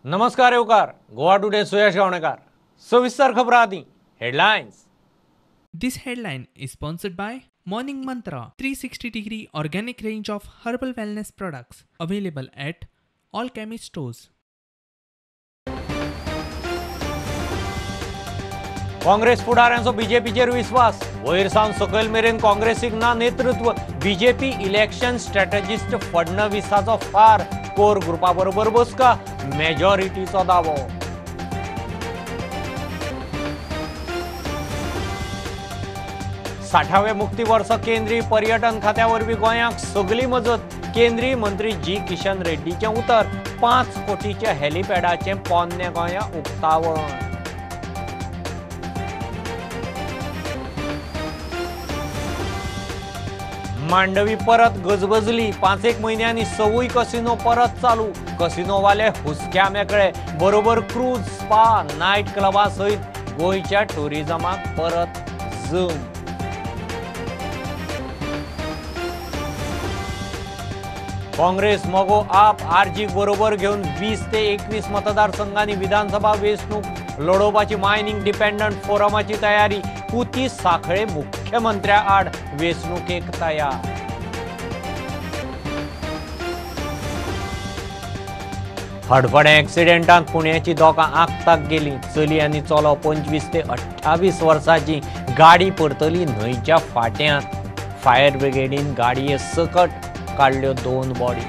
नमस्कार येवकार, गोवा टुडे सुयश गावणेकार. सविस्तर खबरां आदी headlines. This headline is sponsored by Morning Mantra 360 degree organic range of herbal wellness products available at all chemist stores. Congress फुडाऱ्यांचो बीजेपीचेर विस्वास, वयर सावन सकयल मेरेन काँग्रेसीक ना नेतृत्व. बीजेपी इलेक्शन स्ट्रॅटजिस्ट फडणवीसाचो फार, कोर ग्रुपा बरोबर बसका, मेजॉरिटीचो दावो. 60व्या मुक्ती वर्स केंद्रीय पर्यटन खात्या वरवीं गोंयाक सगली मजत, केंद्रीय मंत्री जी किशन रेड्डीचें उतर. 5 कोटीच्या हेलिपॅडाचें पोन्ने गोंया उक्तावण. मांडवी परत गजबजली, 5-1 म्हयन्यांनी 6 कसिनो परत चालू. कसिनोवाले हुसक्या मेकळे, बरोबर क्रूज, स्पा, नायट क्लबा सयत गोंयच्या टुरिजमाक परत जम. काँग्रेस, मगो, आप, आरजीक बरोबर घेवन 20 ते 21 मतदारसंघांनी विधानसभा वेंचणूक लढोवपाची मायनिंग डिपेंडंट फोरमाची तयारी. पुती साखळे मुख्यमंत्र्या आड वेंचणुकेक तयार. हडफडें एक्सिडेंटांत पुण्याची दोगां आगताक गेली. चली आनी चलो 25 ते 28 वर्सांची गाडी परतली न्हंयच्या फाट्यांत. फायर ब्रिगेडीन गाडये सकट काडल्यो 2 बॉडी.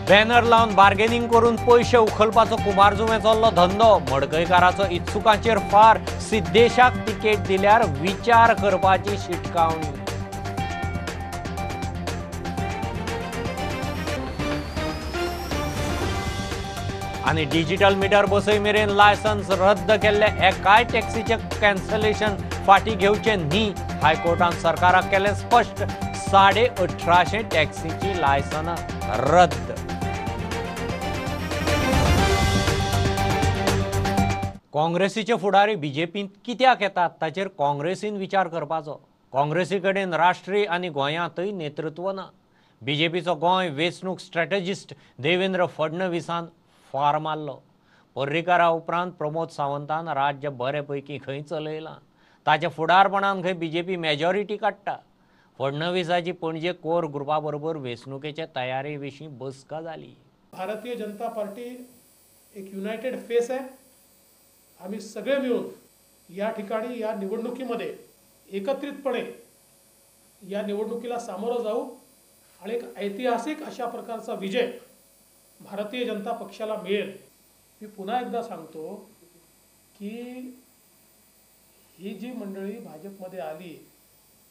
बॅनर लावन बार्गेनिंग करून पयशे उखलपाचो कुमारजुवें चल्लो धंदो. मडकयकाराचो इत्सुकांचेर फार, सिद्धेशाक तिकेट दिल्यार विचार करपाची शिटकावणी. आनी डिजिटल मिटर बसय मेरेन लायसन्स रद्द केल्ले एकाय टॅक्सीचें कॅन्सलेशन फाटीं घेवचें न्ही, हायकोर्टान सरकाराक केलें स्पश्ट. 1850 टॅक्सीची लायसनां रद्द. काँग्रेसीचे फुडारी बीजेपींत कित्याक येतात ताचेर काँग्रेसीन विचार करपाचो. काँग्रेसी कडेन राष्ट्रीय आनी गोंयांतय नेतृत्व ना. बीजेपीचो गोंय वेंचणूक स्ट्रॅटजिस्ट देवेंद्र फडणवीसान फार मारलो. पर्रीकारा उपरांत प्रमोद सावंतान राज्य बरे पैकी खंय चलयलां, ताच्या फुडारपणान खंय बीजेपी मेजॉरिटी काडटा. फडणवीसाची पणजे कोर ग्रुपा बरोबर वेंचणुकेचे तयारी विशीं बसका जाली. भारतीय जनता पार्टी एक युनायटेड फेस आहे. आम्ही सगळे मिळून या ठिकाणी या निवडणुकीमध्ये एकत्रितपणे या निवडणुकीला सामोरं जाऊ आणि एक ऐतिहासिक अशा प्रकारचा विजय भारतीय जनता पक्षाला मिळेल. मी पुन्हा एकदा सांगतो की ही जी मंडळी भाजपमध्ये आली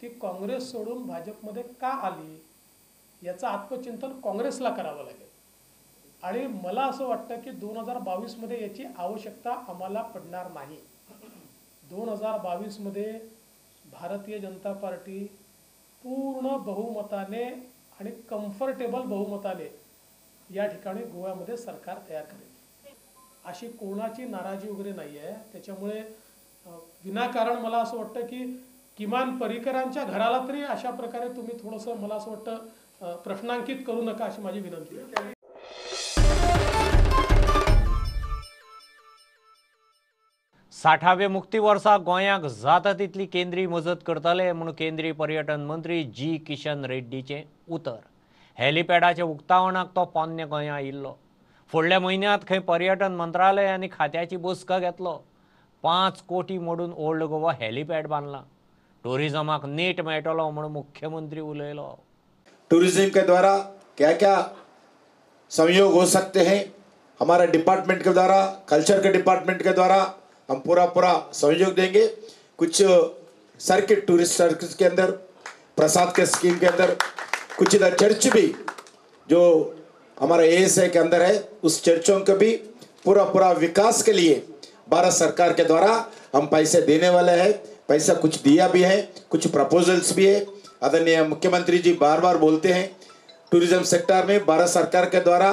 ती काँग्रेस सोडून भाजपमध्ये का आली याचं आत्मचिंतन काँग्रेसला करावं लागेल. आणि मला असं वाटतं की 2022 मध्ये याची आवश्यकता आम्हाला पडणार नाही. 2022 मध्ये भारतीय जनता पार्टी पूर्ण बहुमताने आणि कम्फर्टेबल बहुमताने या ठिकाणी गोव्यामध्ये सरकार तयार करेल. अशी कोणाची नाराजी वगैरे नाही आहे. त्याच्यामुळे विनाकारण मला असं वाटतं की किमान पर्रीकरांच्या घराला तरी अशा प्रकारे तुम्ही थोडंसं मला असं वाटतं प्रश्नांकित करू नका अशी माझी विनंती आहे. 60व्या मुक्ती वर्सा गोंयाक जाता तितली केंद्रीय मजत करतले म्हूण केंद्रीय पर्यटन मंत्री जी किशन रेड्डीचें उतर. हेलिपॅडाच्या उक्तावणाक तो पोन्ने गोंया आयिल्लो. फुडल्या म्हयन्यांत खंय पर्यटन मंत्रालय आनी खात्याची बसका घेतलो. 5 कोटी मोडून ओल्ड गोवा हेलिपॅड बांदला. टुरिजमाक नेट मेळटलो म्हूण मुख्यमंत्री उलयलो. टूरिज्म के द्वारा क्या क्या सहयोग हो सकते हैं, हमारा डिपार्टमेंट के द्वारा, कल्चर के डिपार्टमेंट के द्वारा हम पूरा पूरा सहयोग देंगे. कुछ सर्किट, टूरिस्ट सर्किट के अंदर, प्रसाद के स्कीम के अंदर, कुछ इधर चर्च भी जो हमारा एएसआई के अंदर है उस चर्चों के भी पूरा पूरा विकास के लिए भारत सरकार के द्वारा हम पैसे देने वाले हैं. पैसा कुछ दिया भी है, कुछ प्रपोजल्स भी है. आदरणीय मुख्यमंत्री जी बार बार बोलते हैं टूरिज्म सेक्टर में भारत सरकार के द्वारा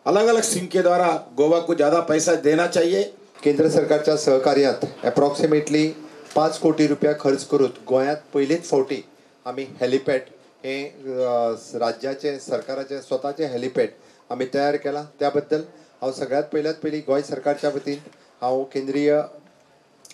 अलग अलग स्कीम के द्वारा गोवा को ज़्यादा पैसा देना चाहिए. केंद्र सरकारच्या सहकार्यात अप्रॉक्सिमेटली 5 कोटी रुपया खर्च करून गोंयांत पयलीच फावटी आमी हेलिपॅड हें राज्याचें सरकाराचें स्वताचें हेलिपॅड आमी तयार केलां. त्या बद्दल हांव सगळ्यांत पयल्यात पयलीं गोंय सरकारच्या वतीन हांव केंद्रीय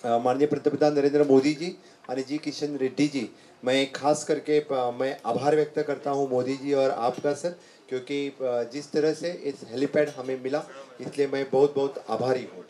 माननीय पंतप्रधान नरेंद्र मोदी जी आणि जी किशन रेड्डी जी, मैं खास करके मैं आभार व्यक्त करता हूँ मोदी जी और आपका सर, क्योंकि जिस तरह से इस हेलीपॅड हमें मिला इसलिए मैं बहुत बहुत आभारी हूँ.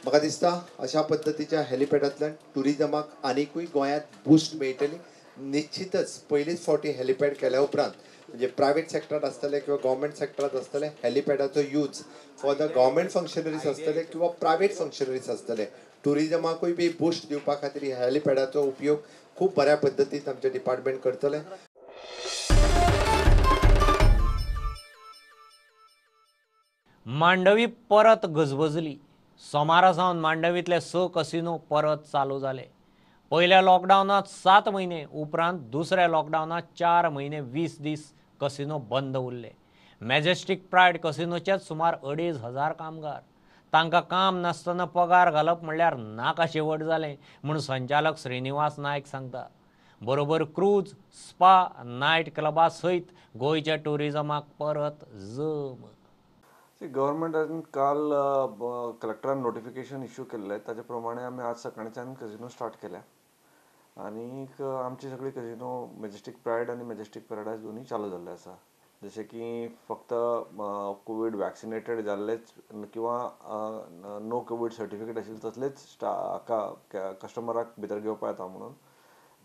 म्हाका दिसता अशा पद्दतीच्या हेलिपॅडांतल्यान टुरिजमाक आनिकूय गोंयांत बूस्ट मेळटली. निश्चितच पयलीच फावटी हेलिपॅड केल्या उपरांत म्हणजे प्रायवेट सेक्टरांत आसतले किंवा गव्हर्मेंट सेक्टरांत आसतले हेलिपॅडाचो use for the government functionaries आसतले किंवा प्रायवेट फंक्शनरीज आसतले, टुरिजमाकूय बी बूस्ट दिवपा खातीर ह्या हेलिपॅडाचो उपयोग खूब बऱ्या पद्दतीन आमचें डिपार्टमेंट करतलें. मांडवी परत गजबजली. सोमारा सावन मांडवींतले 6 कसिनो परत चालू जाले. पयल्या लॉकडावनांत 7 म्हयने उपरांत दुसऱ्या लॉकडावनांत 4 म्हयने 20 दीस कसिनो बंद उरले. मॅजेस्टीक प्रायड कसिनोचेच सुमार 2500 कामगार, तांकां काम नासतना पगार घालप म्हणल्यार नाका शेवट जालें म्हूण संचालक श्रीनिवास नायक सांगता. बरोबर क्रूज, स्पा, नायट क्लबा सयत गोंयच्या टुरिजमाक परत जम. गव्हर्मेंटान काल कलेक्टरान नोटिफिकेशन इश्यू केल्लें, ताजे प्रमाणे आमी आज सकाळच्यान कजिनो स्टार्ट केल्या आनीक आमची सगळी कजिनो मॅजेस्टीक प्रायड आनी मॅजेस्टीक पॅराडायज दोनूय चालू जाल्ले आसा. जशें की फक्त कोवीड वॅक्सिनेटेड जाल्लेच किंवा नो कोवीड सर्टिफिकेट आशिल्ले तसलेच कस्टमराक भितर घेवपा येता म्हणून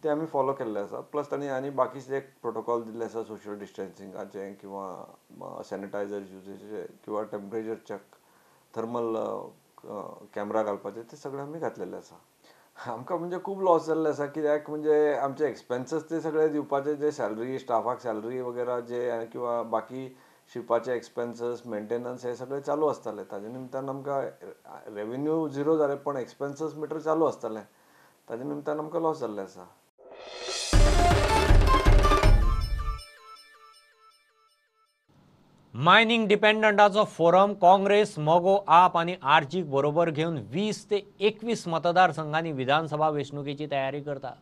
ते आमी फॉलो केल्ले आसा. प्लस तांणी आनी बाकीचे एक प्रोटोकॉल दिल्ले आसा, सोशल डिस्टन्सिंगाचे किंवा सॅनिटायझर युजेचे किंवा टेम्परेचर चॅक, थर्मल कॅमरा घालपाचे, ते सगळे आमी घातलेले आसा. आमकां म्हणजे खूब लॉस जाल्ले आसा, कित्याक म्हणजे आमचे एक्सपेन्सीस ते सगळे दिवपाचे, जे सॅलरी स्टाफाक सॅलरी वगैरे जे किंवा बाकी शिपाचे एक्सपेन्सीस, मेंटेनन्स हे सगळे चालू आसताले. ताजे निमतान आमकां रेवेन्यू झिरो जाले, पण एक्सपेन्सीस मिटर चालू आसताले, ताजे निमतान आमकां लॉस जाल्ले आसा. मायनिंग डिपेंडंटाचो फोरम काँग्रेस, मगो, आप आनी आर्जीक बरोबर घेवन 20 ते 21 मतदारसंघांनी विधानसभा वेंचणुकेची तयारी करता.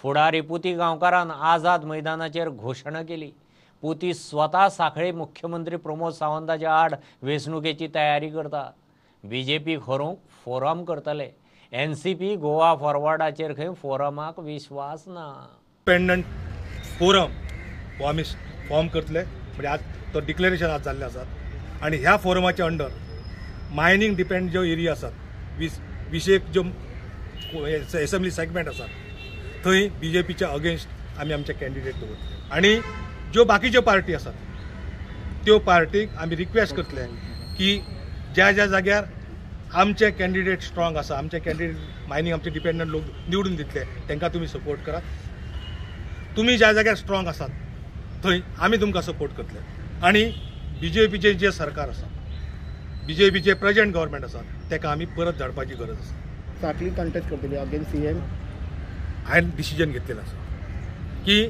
फुडारी पुती गांवकारान आझाद मैदानाचेर घोशणा केली. पुती स्वता सांखळे मुख्यमंत्री प्रमोद सावंताच्या आड वेंचणुकेची तयारी करता. बीजेपीक हरोवंक फोरम करतले. एनसीपी गोवा फॉरवर्डाचेर खंय फोरमाक विश्वास ना. इंडिपेंडंट फोरम हो आमी फॉर्म करतले, म्हणजे आज तो डिक्लेरेशन आज जाल्लें आसात आनी ह्या फोरमाच्या अंडर मायनींग डिपेंड ज्यो एरिया आसात, 20 ज्यो एसेंब्ली सेगमेंट आसात थंय बी जे पीच्या अगेन्स्ट आमी आमचे कॅन्डिडेट दवरतले आनी ज्यो बाकीच्यो पार्टी आसात त्यो पार्टीक आमी रिक्वेस्ट करतले की ज्या ज्या जाग्यार आमचे कॅन्डिडेट स्ट्रॉंग आसा, आमचे कॅन्डिडेट मायनींग आमचे डिपेंडंट लोक निवडून दितले, तांकां तुमी सपोर्ट करात. तुमी ज्या जाग्यार स्ट्रॉंग आसात थंय आमी तुमकां सपोर्ट करतले. आनी बी जे पीचें जें सरकार आसा, बी जे पीचें प्रेजेंट गव्हर्मेंट आसा, ताका आमी परत धाडपाची गरज आसा. साकली कंटेस्ट करतली अगेन्स्ट सी एम. हांवें डिसिजन घेतलेलो आसा की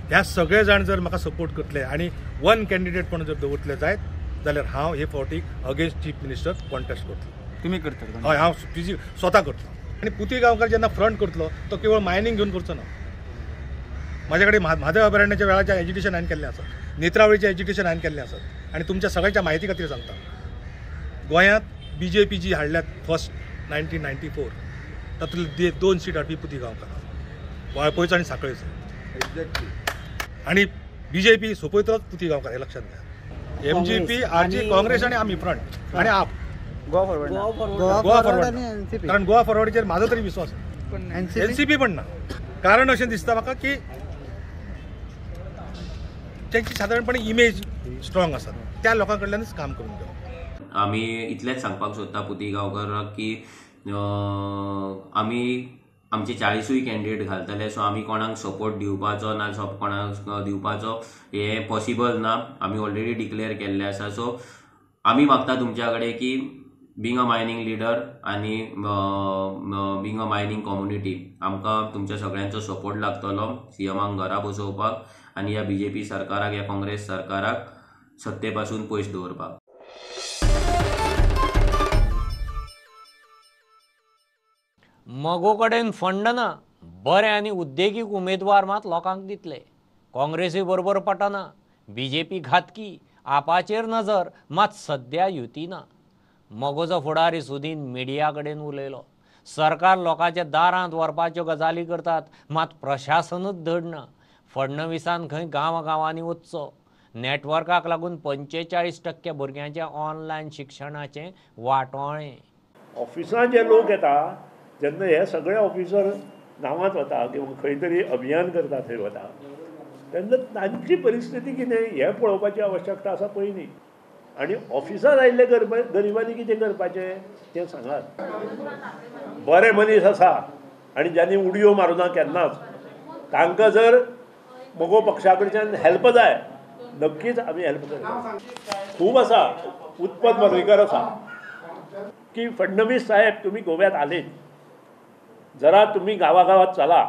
ह्या सगळे जाण जर म्हाका सपोर्ट करतले आनी वन कॅन्डिडेट म्हूण जर दवरतले जायत जाल्यार हांव हे फावटीक अगेन्स्ट चीफ मिनिस्टर कॉन्टेस्ट करतलो. तुमी करतले? हय, हांव स्वता करतलो. आनी पुती गांवकार जेन्ना फ्रंट करतलो तो केवळ मायनींग घेवन करचो ना. म्हाजे कडेन म्हादय अभयारण्याच्या वेळाचें एजिटेशन हांवें केल्लें आसा, नेत्रावळीचें एजिटेशन हांवें केल्लें आसा आनी तुमच्या सगळ्यांच्या म्हायती खातीर सांगता, गोंयांत बी जे पी जी हाडल्यात फर्स्ट 1994 तातूंतले 2 सीट हाडपी पुती गांवकार, वाळपयचो आनी सांखळेचो. एक्झॅक्टली. आनी बी जे पी सोंपयतलोच पुती गांवकार, हें लक्षांत घ्या. M G P, R G, Congress आनी आमी फ्रंट आनी आप, गोवा फॉरवर्ड. कारण गोवा फॉरवर्डचेर म्हाजो तरी विश्वास, एन सी पी पण ना. कारण अशें दिसता म्हाका की तांची सादारणपणे इमेज स्ट्रॉंग आसा, त्या लोकां कडल्यानच काम करून घेवप. आमी इतलेंच सांगपाक सोदता पुती गांवकाराक की आमी आमचे 40 कॅन्डिडेट घालतले, सो आमी कोणाक सपोर्ट दिवपाचो ना, कोणाक दिवपाचो हें पॉसिबल ना. आमी ऑलरेडी डिक्लेअर केल्लें आसा. सो आमी मागता तुमच्या कडेन की बींग अ मायनींग लिडर आनी बींग अ मायनींग कम्युनिटी आमकां तुमच्या सगळ्यांचो सपोर्ट लागतलो सीएमाक घरा बसोवपाक आनी ह्या बीजेपी सरकाराक, ह्या काँग्रेस सरकाराक सत्ते पासून पयस दवरपाक. मगो कडेन फंड ना, बरे आनी उद्देगीक उमेदवार मात लोकांक दितले. काँग्रेसी बरोबर पटना, बीजेपी घातकी, आपाचेर नजर, मात सद्या युती ना. मगोचो फुडारी सुदीन मिडिया कडेन उलयलो. सरकार लोकांच्या दारांत व्हरपाच्यो गजाली करतात, मात प्रशासनूच धड ना. फडणवीसान खंय गांवागांवांनी वचचो. नेटवर्काक लागून 45% भुरग्यांचें ऑनलायन शिक्षणाचें वाटोळें. ऑफिसांत जे लोक येता जेन्ना हे सगळे ऑफिसर गांवांत वता किंवा खंय तरी अभियान करता थंय वता तेन्ना तांची परिस्थिती कितें हें पळोवपाची आवश्यकता आसा पयलीं. आनी ऑफिसांत आयिल्ले गरिबांनी कितें करपाचें तें सांगात. बरे मनीस आसा आनी ज्यांनी उडयो मारुना केन्नाच तांकां जर मगो पक्षा कडच्यान हेल्प जाय नक्कीच आमी हेल्प करता. खूब आसा, उत्पन्न पर्रीकर आसा की फडणवीस साहेब तुम्ही गोव्यात आले, जरा तुम्ही गावागावात चला,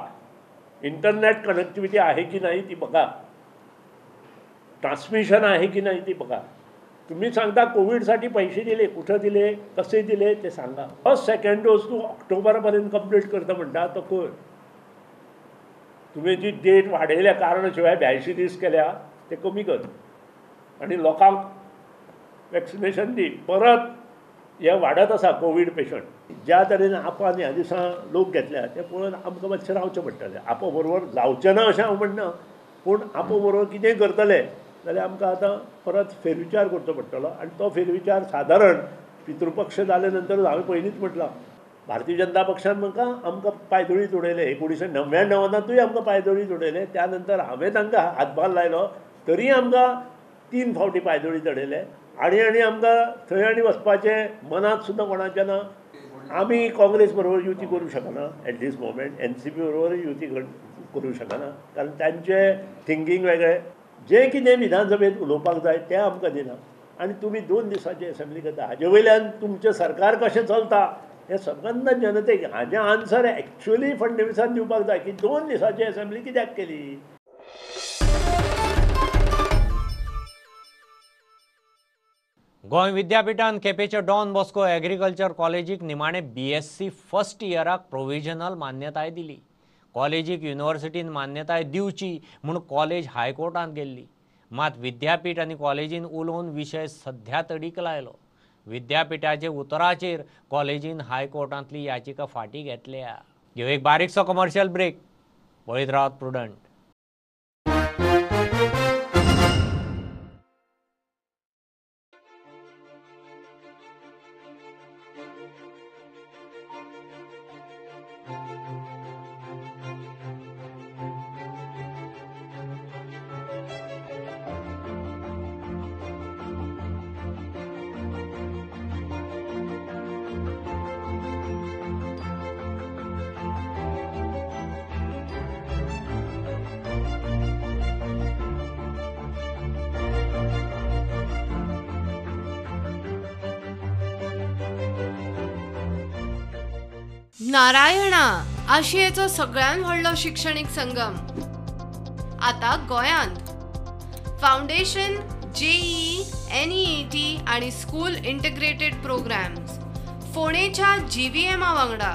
इंटरनेट कनेक्टिव्हिटी आहे की नाही ती बघा, ट्रान्समिशन आहे की नाही ती बघा. तुम्ही सांगता कोविडसाठी पैसे दिले, कुठं दिले, कसे दिले ते सांगा. फर्स्ट सेकंड डोस तू ऑक्टोबरपर्यंत कंप्लीट करता म्हणटा तो कर. तुम्ही जी डेट वाडयल्या कारण शिवाय 82 दीस केल्या ते कमी कर आनी लोकांक वॅक्सिनेशन दी. परत हे वाडत आसा कोवीड पेशंट. ज्या तरेन आपान ह्या दिसा लोक घेतल्या ते पळोवन आमकां मातशें रावचें पडटलें. आपो बरोबर जावचें ना अशें हांव म्हणना, पूण आपो बरोबर कितें करतले जाल्यार आमकां आतां परत फेरविचार करचो पडटलो. आनी तो फेरविचार सादारण पितृपक्ष जाले नंतर हांवें पयलींच म्हटलां, भारतीय जनता पक्षान म्हाका आमकां पांयदोळीत उडयले. 1999 आमकां पांयदोळीत उडयले. त्या नंतर हांवें तांकां हातभार लायलो तरी आमकां 3 फावटी पांयदोळी चडयले. आनी आनी आमकां थंय आनी वचपाचें मनांत सुद्दां कोणाचें ना. आमी काँग्रेस बरोबर युती करूं शकना एट these moment, NCP बरोबर युती करूं शकना कारण तांचें थिंकींग वेगळें. जें कितें विधानसभेंत उलोवपाक जाय तें आमकां दिना. आनी तुमी 2 दिसांची एसेंब्ली करता हाजे वयल्यान तुमचें सरकार कशें चलता हें सबंद जनतेक हाजें आन्सर एक्चुअली फडणवीसान दिवपाक जाय की 2 दिसांची एसेंब्ली कित्याक केली. गोंय विद्यापीठान केपेच्या डॉन बॉस्को एग्रीकल्चर कॉलेजीक निमाणे बीएससी फर्स्ट इयराक प्रोविजनल मान्यताय दिली. कॉलेजीक युनिव्हर्सिटीन मान्यताय दिवची म्हूण कॉलेज हायकोर्टांत गेल्ली, मात विद्यापीठ आनी कॉलेजीन उलोवन विशय सध्या तडीक लायलो. विद्यापीठाचे उतराचेर कॉलेजीन हायकोर्टांतली याचिका फाटीं घेतल्या. घेवं एक बारीकसो कमर्शियल ब्रेक. पळयत रावात प्रुडंट. नारायणा आशियेचो सगळ्यात व्हडलो शिक्षणीक संगम आता गोयांत. फाउंडेशन, जेईई, एनईईटी आणि स्कूल इंटिग्रेटेड प्रोग्राम्स फोंडेच्या जीव्हीएमा वांगडा.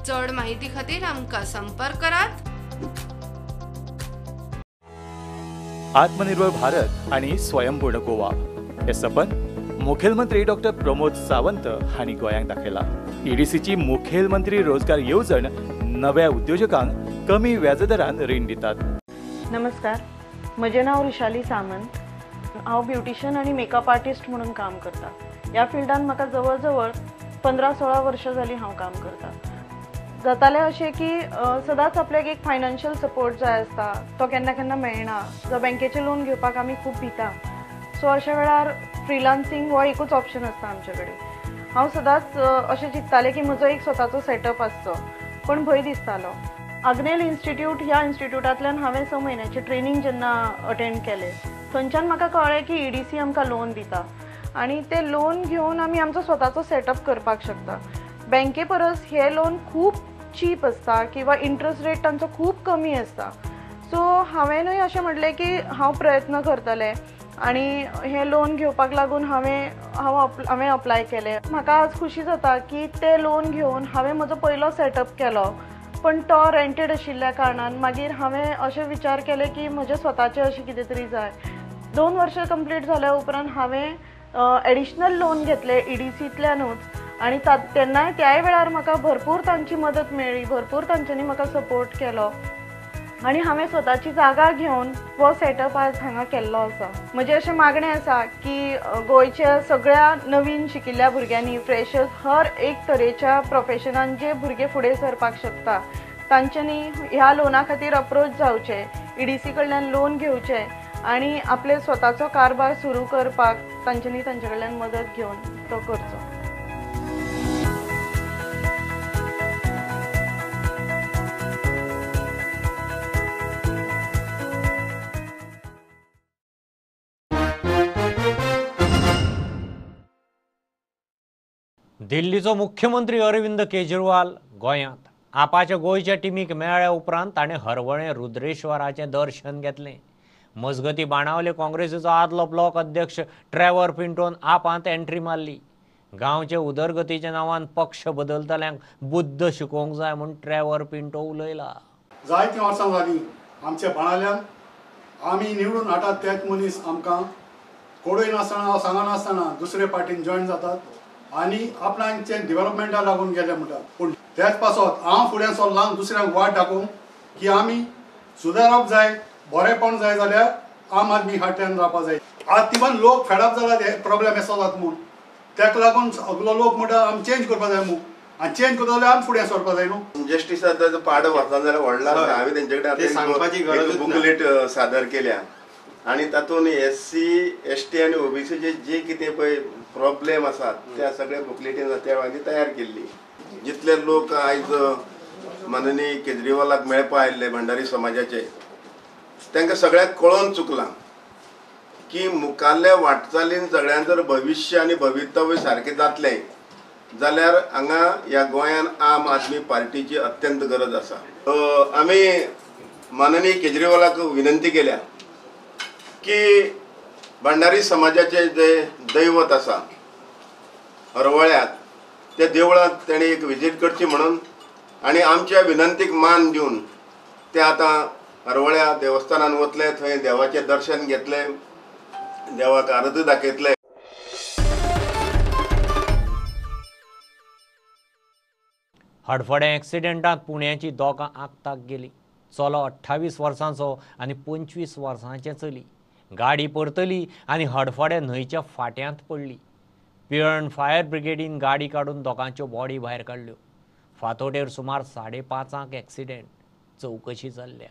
चड माहिती खातीर आमकां संपर्क करात. आत्मनिर्भर भारत आणि स्वयंपूर्ण गोवा हे सपन मुखेलमंत्री डॉक्टर प्रमोद सावंत हांणी गोंयांक दाखयला. ईडीसीची मुखेलमंत्री रोजगार येवजण नव्या उद्योजकांक कमी व्याजदरान रीण दितात. नमस्कार, म्हजें नांव ऋषाली सामंत. हांव ब्युटिशियन आनी मेकअप आर्टिस्ट म्हणून काम करता. ह्या फिल्डान म्हाका जवळ जवळ 15-16 वर्सां जालीं हांव काम करता. जातालें अशें की सदांच आपल्याक एक फायनान्शियल सपोर्ट जाय आसता, तो केन्ना केन्ना मेळना. जो बँकेचें लोन घेवपाक आमी खूब भिता. सो अशा वेळार फ्रिलान्सिंग हो एकूच ऑप्शन आसता आमचे कडेन. हांव सदांच अशें चिंततालें की म्हजो एक स्वताचो सेटअप आसचो, पूण भंय दिसतालो. आग्नेल इन्स्टिट्यूट ह्या इन्स्टिट्यूटांतल्यान हांवें 6 म्हयन्याचें ट्रेनींग जेन्ना अटेंड केलें थंयच्यान म्हाका कळ्ळें की ईडीसी आमकां लोन दिता आनी तें लोन घेवन आमी आमचो स्वताचो सेटअप करपाक शकता. बँके परस हें लोन खूब चीप आसता किंवा इंट्रस्ट रेट तांचो खूब कमी आसता. सो हांवेंनूय अशें म्हटलें की हांव प्रयत्न करतलें आनी हें लोन घेवपाक लागून हांवें अप्लाय केलें. म्हाका आज खुशी जाता की तें लोन घेवन हांवें म्हजो पयलो सेटअप केलो. पण तो रेंटेड आशिल्ल्या कारणान मागीर हांवें अशें विचार केले की म्हजें स्वताचें अशें कितें तरी जाय. 2 वर्सां कंप्लीट जाल्या उपरांत हांवें एडिशनल लोन घेतलें ईडीसींतल्यानूच आनी तेन्नाय त्याय वेळार म्हाका भरपूर तांची मदत मेळ्ळी, भरपूर तांच्यांनी म्हाका सपोर्ट केलो आनी हांवें स्वताची जागा घेवन हो सेटअप आज हांगा केल्लो आसा. म्हजें अशें मागणें आसा की गोंयच्या सगळ्या नवीन शिकिल्ल्या भुरग्यांनी, फ्रेशर्स, हर एक तरेच्या प्रोफेशनान जे भुरगे फुडें सरपाक शकता तांच्यांनी ह्या लोना खातीर अप्रोच जावचें, ईडीसी कडल्यान लोन घेवचें आनी आपले स्वताचो कारभार सुरू करपाक तांच्यांनी तांचे कडल्यान मदत घेवन तो करचो. दिल्लीचो मुख्यमंत्री अरविंद केजरीवाल गोंयांत आपाच्या गोंयच्या टिमीक मेळ्ळ्या उपरांत ताणें हरवळें रुद्रेश्वराचें दर्शन घेतलें. मजगती बाणावले काँग्रेसीचो आदलो ब्लॉक अध्यक्ष ट्रेवर पिंटोन आपांत एंट्री मारली. गांवचे उदरगतीच्या नांवान पक्ष बदलतल्यांक बुद्द शिकोवंक जाय म्हूण ट्रेवर पिंटो उलयला. जायतीं वर्सां जालीं आमच्या बाणावल्यान आमी निवडून हाडटात तेच मनीस आमकां कोडूय नासतना सांगनासतना दुसरे पार्टीन जॉयन जातात आनी आपणांचे डेव्हलपमेंटा लागून गेले म्हणटात. पूण त्याच पासत हांव फुडें सरलां दुसऱ्यांक वाट दाखोवंक की आमी सुदारप जाय, बरेंपण जाय जाल्यार आम आदमी फाटल्यान रावपा जाय. आतां इवन लोक फेडप जाला हे प्रॉब्लेम येसो जाता म्हूण, ताका लागून सगलो लोक म्हणटा आमी चेंज करपा जाय म्हूण, आनी चेंज करता जाल्यार आमी फुडें सरपा जाय न्हू. जस्टिसाचो पाडो वचना जाल्यार व्हडलो आसा. हांवें तेंचे कडेन बुकलेट सादर केल्या आनी तातूंत एससी, एसटी आनी ओबीसीचे जे कितें पळय प्रॉब्लेम आसात त्या सगळ्या बुकलेटीन त्या वेळार तयार केल्ली. जितले लोक आयज माननीय केजरीवालाक मेळपा आयिल्ले भंडारी समाजाचे तांकां सगळ्याक कळोन चुकलां की मुखाल्ल्या वाटचालीन सगळ्यांचें जर भविश्य आनी भवितव्य सारकें जातलें जाल्यार हांगा ह्या गोंयान आम आदमी पार्टीची अत्यंत गरज आसा. आमी माननीय केजरीवालाक विनंती केल्या की भंडारी समाजाचे जे दैवत आसा हरवळ्यात त्या देवळांत तेणी एक विजीट करची म्हणून आनी आमच्या विनंतीक मान दिवन ते आतां हरवळ्या देवस्थानान वतले, थंय देवाचें दर्शन घेतले, देवाक आरती दाखयतले. हडफडें एक्सिडेंटांत पुण्याची दोगां आगताक गेली. चलो 28 वर्सांचो आनी 25 वर्सांचें चली. गाडी परतली आनी हडफडें न्हंयच्या फाट्यांत पडली. पिळर्ण फायर ब्रिगेडीन गाडी काडून दोगांच्यो बॉडी भायर काडल्यो. फांतोडेर सुमार 5:30 एक्सिडेंट. चवकशी चल्ल्या.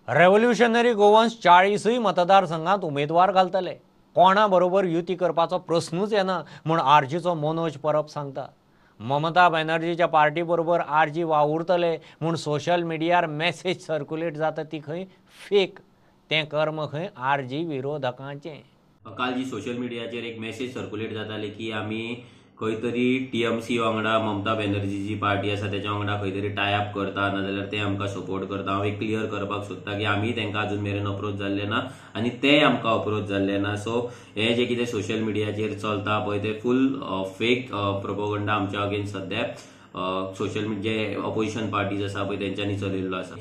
रेव्होल्युशनरी गोवन्स 40 मतदारसंघात उमेदवार घालतले. कोणा बरोबर युती करपाचो प्रश्नूच येना म्हूण आरजीचो मनोज परब सांगता. ममता बॅनर्जीच्या पार्टी बरोबर आरजी वावुरतले म्हूण सोशल मिडियार मॅसेज सर्क्युलेट जाता ती खंय फेक. तें कर्म खंय आरजी विरोधकांचें. काल जी सोशल मिडियाचेर एक मॅसेज सर्क्युलेट जाताली की आमी खंय तरी TMC वांगडा ममता बॅनर्जीची पार्टी आसा तेच्या वांगडा खंय तरी टाय अप करता, नाजाल्यार ते आमकां सपोर्ट करता. हांव एक क्लियर करपाक सोदता की आमी तांकां अजून मेरेन अप्रोच जाल्ले ना आनी ते आमकां अप्रोच जाल्ले ना. सो हे जे कितें सोशल मिडियाचेर चलता पळय ते फूल फेक प्रोपोगंडा आमच्या अगेन्स्ट सद्या सोशल मिडिया जे ऑपोजिशन पार्टीज आसा पळय तेंच्यांनी चलयल्लो आसा.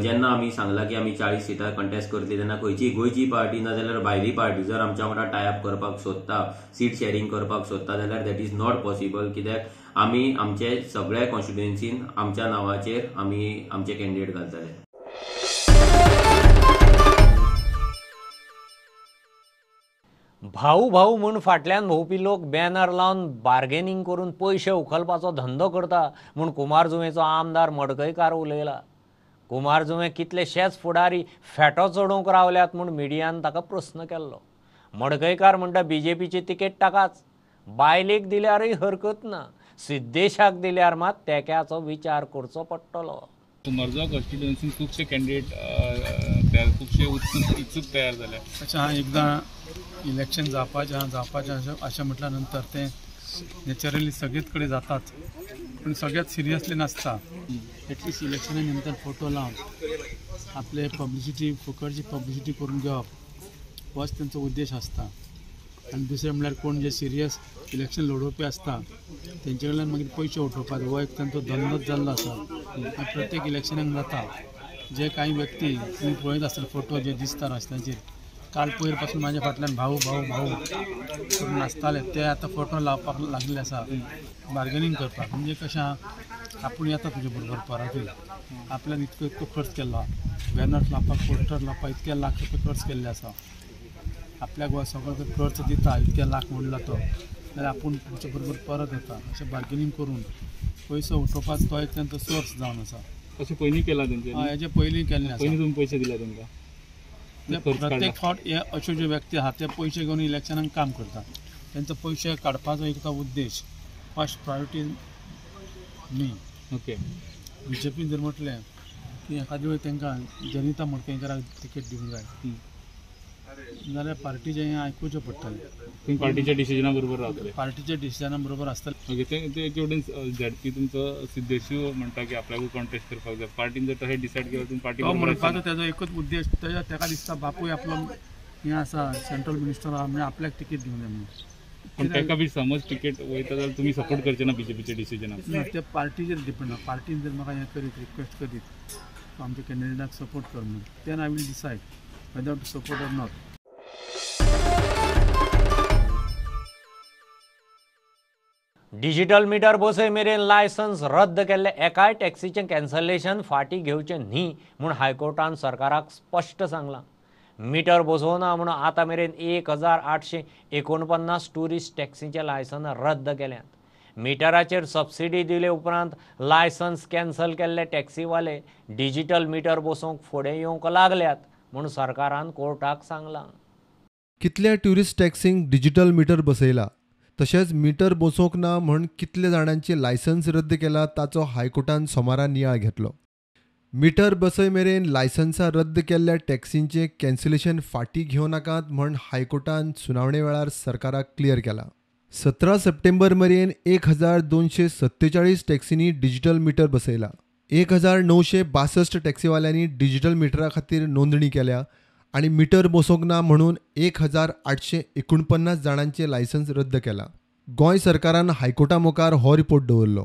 जेन्ना आमी सांगला की आमी 40 सिटां कंटेस्ट करतली तेन्ना खंयची गोंयची पार्टी ना जाल्यार भायली पार्टी जर आमच्या वांगडा टाय अप करपाक सोदता, सीट शेअरिंग करपाक सोदता जाल्यार that is not possible. कित्याक आमी आमचे सगळ्या कॉन्स्टिट्युएन्सीन आमच्या नांवाचेर आमी आमचे कॅन्डिडेट घालतले. भाऊ भाऊ म्हूण फाटल्यान भोंवपी लोक बॅनर लावन बार्गेनिंग करून पयशे उखलपाचो धंदो करता म्हूण कुमारजुवेंचो आमदार मडकयकार उलयला. कुमारजुवें कितलेशेच फुडारी फेटो चडोवंक रावल्यात म्हूण मिडियान ताका प्रस्न केल्लो. मडकयकार म्हणटा बीजेपीची तिकेट ताकाच, बायलेक दिल्यारय हरकत ना, सिद्देशाक दिल्यार मात तेक्याचो विचार करचो पडटलो. कुमारजुंवा कॉन्स्टिट्युएन्सीन खुबशे कॅन्डिडेट तयार, खुबशे इत्सूक तयार जाले. अच्छा, एकदां इलेक्शन जावपाचें आहा जावपाचें अशें म्हटल्या नंतर तें नॅचरली सगळेच कडेन जाताच, पूण सगळ्यात सिरियसली नासता. एटलिस्ट इलेक्शना नंतर फोटो लावन आपले पब्लिसिटी, फुकटची पब्लिसिटी करून घेवप होच तेंचो उद्देश आसता. आनी दुसरें म्हणल्यार कोण जे सिरियस इलेक्शन लडोवपी आसता तेंचे कडल्यान मागीर पयशे उठोवपाक हो एक तेंचो धंदोच जाल्लो आसा. आनी प्रत्येक इलेक्शनाक जाता. जे कांय व्यक्ती तुमी पळयत आसतले फोटो जे दिसता रस्त्याचेर, काल पयर पासून म्हाज्या फाटल्यान भाऊ भाऊ भाऊ करून नाचताले ते आतां फोटो लावपाक लागलेले आसा बार्गेनिंग करपाक. म्हणजे कशें आपूण येता तुजे बरोबर परतूय, आपल्यान इतको इतको खर्च केल्लो आहा, बॅनर्स लावपाक, पोस्टर लावपाक इतके लाख रुपया खर्च केल्ले आसा, आपल्याक हो सगळो जर खर्च दिता इतके लाख म्हणला तो जाल्यार आपूण तुमचे बरोबर परत येता अशें बार्गेनिंग करून पयसो उठोवपाक तो एक तेंचो सोर्स जावन आसा. अशें पयलीं केलां तेंच्यांनी? हय, हेजे पयलीं केल्लें आसा. पयलीं तुमी पयशे दिल्या तेंकां? प्रत्येक फावट हे अश्यो ज्यो व्यक्ती आहा ते पयशे घेवन इलेक्शनाक काम करता. तेंचो पयशे काडपाचो एक तो उद्देश फर्स्ट प्रायोरिटी न्ही. ओके, बीजेपीन जर म्हटलें की एखाद्या वेळ तांकां जनिता मडकयकाराक तिकेट दिवंक जाय जाल्यार पार्टीचें हें आयकुचें पडटलें. तुमी पार्टीच्या डिसिजना बरोबर रावतले? पार्टीच्या डिसिजना बरोबर आसतलें. ओके, ते एके वटेन झेडपी तुमचो सिद्धेशू म्हणटा की आपल्याकूय कॉन्टेस्ट करपाक जाय, पार्टीन जर तशें डिसायड केल्यार तुमी पार्टी तो म्हणपाचो तेजो एकूच उद्देश, तेज्या ताका दिसता बापूय आपलो हें आसा सेंट्रल मिनिस्टर आहा म्हणजे आपल्याक तिकेट दिवंक जाय म्हणून. पूण ताका बी समज तिकेट वयता जाल्यार तुमी सपोर्ट करचे ना बीजेपीच्या डिसिजनाक? ना, ते पार्टीचेर डिपेंड आहा. पार्टीन जर म्हाका हें करीत, रिक्वेस्ट करीत आमच्या कॅन्डिडेटाक सपोर्ट कर म्हणून, then I will decide whether to support or not. Digital meter बसय मेरेन लायसन्स रद्द केल्ले एकाय टॅक्सीचें कॅन्सलेशन फाटीं घेवचें न्ही म्हूण हायकोर्टान सरकाराक स्पश्ट सांगलां. मिटर बसोवना म्हूण आतां मेरेन 1849 ट्युरिस्ट टॅक्सीचें लायसन्स रद्द केल्यांत. मिटराचेर सबसिडी दिले उपरांत लायसन्स कॅन्सल केल्ले टॅक्सीवाले डिजिटल मिटर बसोवंक फुडें येवंक लागल्यात म्हूण सरकारान कोर्टाक सांगलां. कितल्या ट्युरिस्ट टॅक्सींक डिजिटल मिटर बसयला तशेंच मिटर बसोवंक ना म्हण कितले जाणांचे लायसन्स रद्द केला ताचो हायकोर्टान सोमारा नियाळ घेतलो. मिटर बसय मेरेन लायसन्सां रद्द केल्ल्या टॅक्सींचें कॅन्सलेशन फाटीं घेवं नाकात म्हण हायकोर्टान सुनावणे वेळार सरकाराक क्लियर केला. 17 सप्टेंबर मेरेन 1247 टॅक्सींनी डिजिटल मिटर बसयला. 1962 टॅक्सीवाल्यांनी डिजिटल मिटरा खातीर नोंदणी केल्या आनी मिटर बसोवंक ना म्हणून 1849 जाणांचें लायसन्स रद्द केलां. गोंय सरकारान हायकोर्टा मुखार हो रिपोर्ट दवरलो.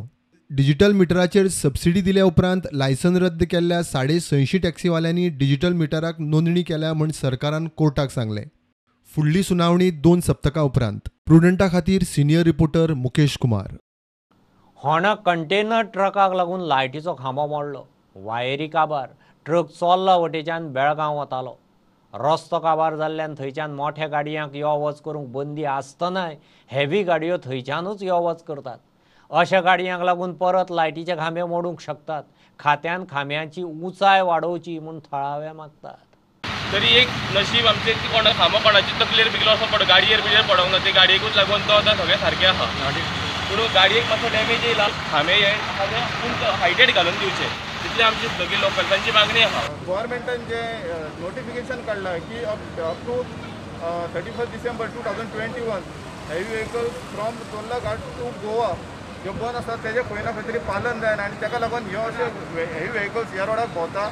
डिजिटल मिटराचेर सबसिडी दिल्या उपरांत लायसन्स रद्द केल्ल्या 650 टॅक्सीवाल्यांनी डिजिटल मिटराक नोंदणी केल्या म्हूण सरकारान कोर्टाक सांगलें. फुडली सुनावणी 2 सप्तकां उपरांत. प्रुडंटा खातीर सिनियर रिपोर्टर मुकेश कुमार. होणा कंटेनर ट्रकाक लागून लायटीचो खांबो मोडलो. वायरी काबार. ट्रक चोर्ला वटेच्यान बेळगांव वतालो. रस्तो काबार जाल्ल्यान थंयच्यान मोठ्या गाडयांक यो वच करूंक बंदी आसतनाय हेवी गाडयो थंयच्यानूच यो वच करतात. अशा गाडयांक लागून परत लायटीचे खांबे मोडूंक शकतात. खात्यान खांब्यांची उंचाय वाडोवची म्हूण थळावे मागतात. तरी एक नशीब आमचें की कोणा खांबो कोणाची तकलेर बिगलो असो पड गाडयेर बिगेर पडोंक ना, ते गाडयेकूच लागून तो आतां सगळें सारकें आसा. पूण गाडयेक मातसो डॅमेज येयला. खांबे हे आसा ते उंच हायटेड घालून दिवचे, तितली आमची सगळी लोकल्सांची मागणी आसा. गव्हर्मेंटान जे नोटिफिकेशन काडलां की up to 31 December 2021 Heavy vehicle from Chorla Ghat to Goa ह्यो बंद आसा, तेजें खंय ना खंय तरी पालन जायना आनी ताका लागून ह्यो अशे हेवी व्हेकल्स ह्या रोडार भोंवता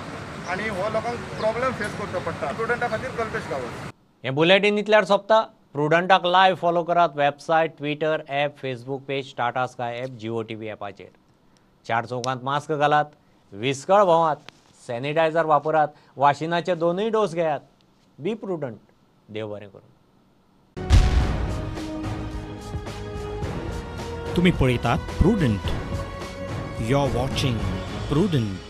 आनी हो लोकांक प्रॉब्लम फेस करचो पडटा. स्टुडंटा खातीर कल्पेश गांवस. हें बुलेटीन इतल्यार सोंपता. प्रुडंटाक लायव्ह फॉलो करात website, Twitter, app, Facebook page, Tata Sky app, Jio TV ॲपाचेर. चार चौकांत मास्क घालात, विस्कळ भोंवात, सॅनिटायझर वापरात, वाशिनाचे दोनूय डोस घेयात. बी प्रुडंट. देव बरें करूं. तुम्ही पळयतात Prudent. You are watching Prudent.